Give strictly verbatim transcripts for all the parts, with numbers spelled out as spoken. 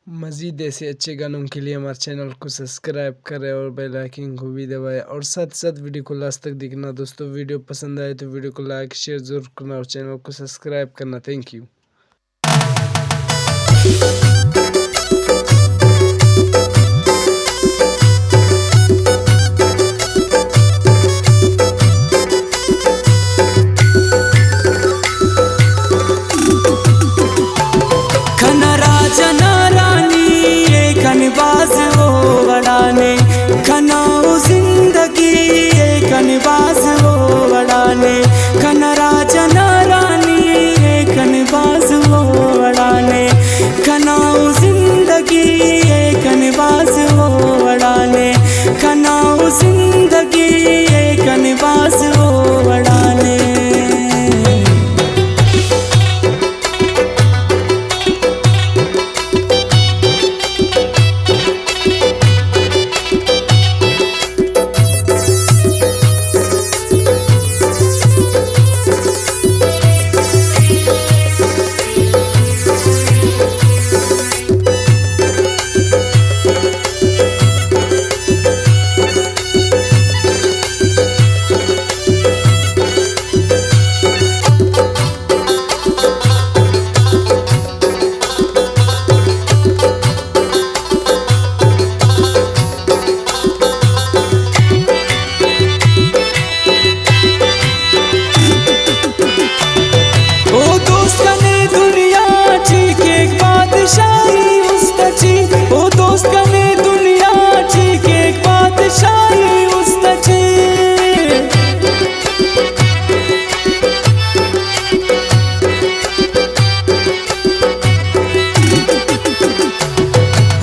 مزید ایسے اچھے گانوں کے لیے ہمارے چینل کو سبسکرائب کرے اور بیل آئیکن کو بھی دبائے، اور ساتھ ساتھ ویڈیو کو لاسٹ تک دیکھنا دوستو۔ ویڈیو پسند آئے تو ویڈیو کو لائک، شیئر ضرور کرنا اور چینل کو سبسکرائب کرنا۔ تھینک یو۔ کنا راج ئنا رانی ءِ کنے بھاز او وڑانے، کنا او زندگی ءِ کنے بھاز او وڑانے، کنا راج ئنا رانی ءِ کنے بھاز او وڑانے، کنا او زندگی ءِ کنے بھاز او وڑانے، کنا او زندگی ءِ کنے بھاز او وڑانے۔ او دوست کنے دنیا ٹی کیک بادشاہی است ٹی، او دوست کنے دنیا ٹی کیک بادشاہی است ٹی۔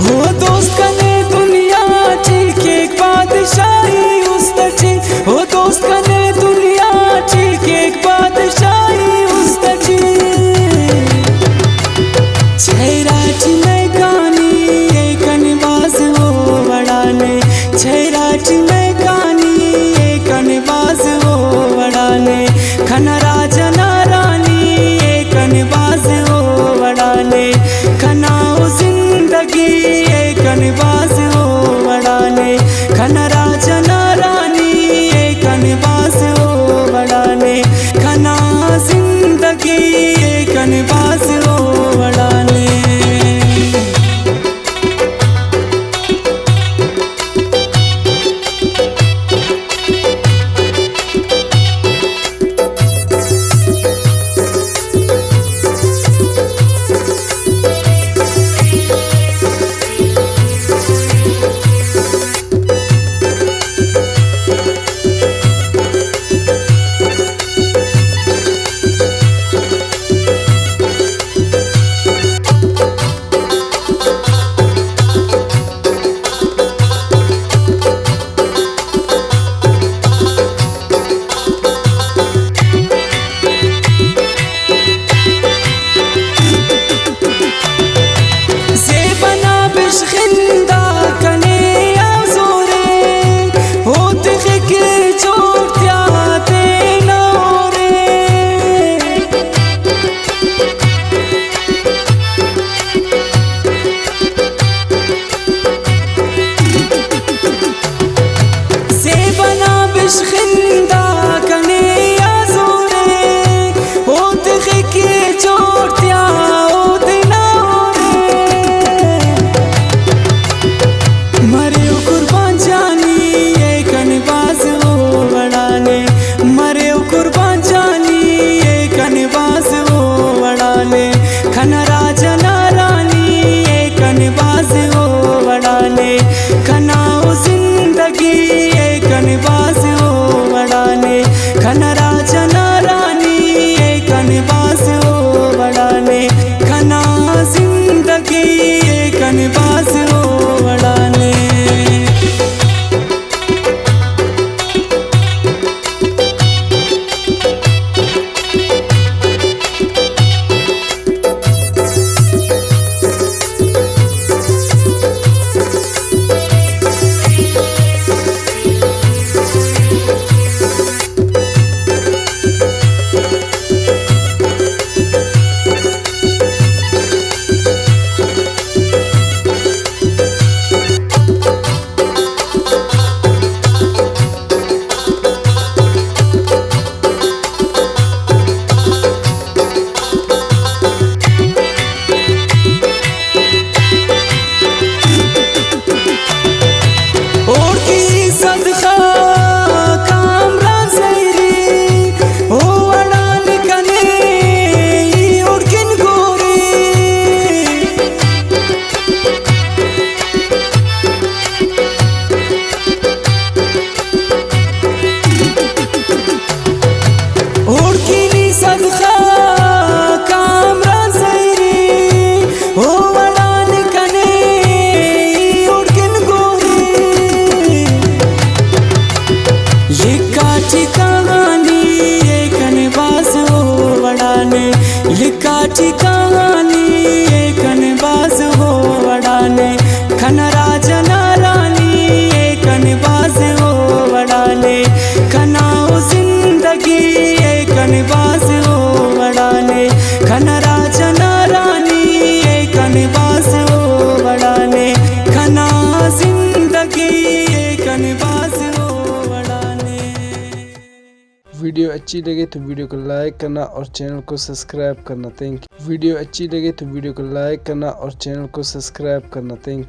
او دوست کنے دنیا ٹی کیک بادشاہی است ٹی، او دوست کنے دنیا ٹی کیک بادشاہی است ٹی۔ چہرہ ٹی مہکانی ءِ کنے بھاز او وڑانے، چہرہ ٹی مہکانی ءِ کنے بھاز او وڑانے، کنا راج ئنا رانی ءِ کنے بھاز او وڑانے، کنا او زندگی ءِ کنے بھاز او وڑانے، کنا راج ئنا رانی ءِ کنے بھاز او وڑانے، کنا زندگی ءِ کنے بھاز او وڑانے۔ کنا راج نا رانی ءِ کن بھاز او وڑانے، کنا او زندگی ءِ کن بھاز او وڑانے، کنا راج نا رانی ءِ کن بھاز او وڑانے، کنا زندگی ءِ کن بھاز او وڑانے۔ ویڈیو اچھی لگے تو ویڈیو کو لائک کرنا اور چینل کو سبسکرائب کرنا۔ تھینک یو۔ ویڈیو اچھی لگے تو ویڈیو کو لائک کرنا اور چینل کو سبسکرائب کرنا۔ تھینک یو۔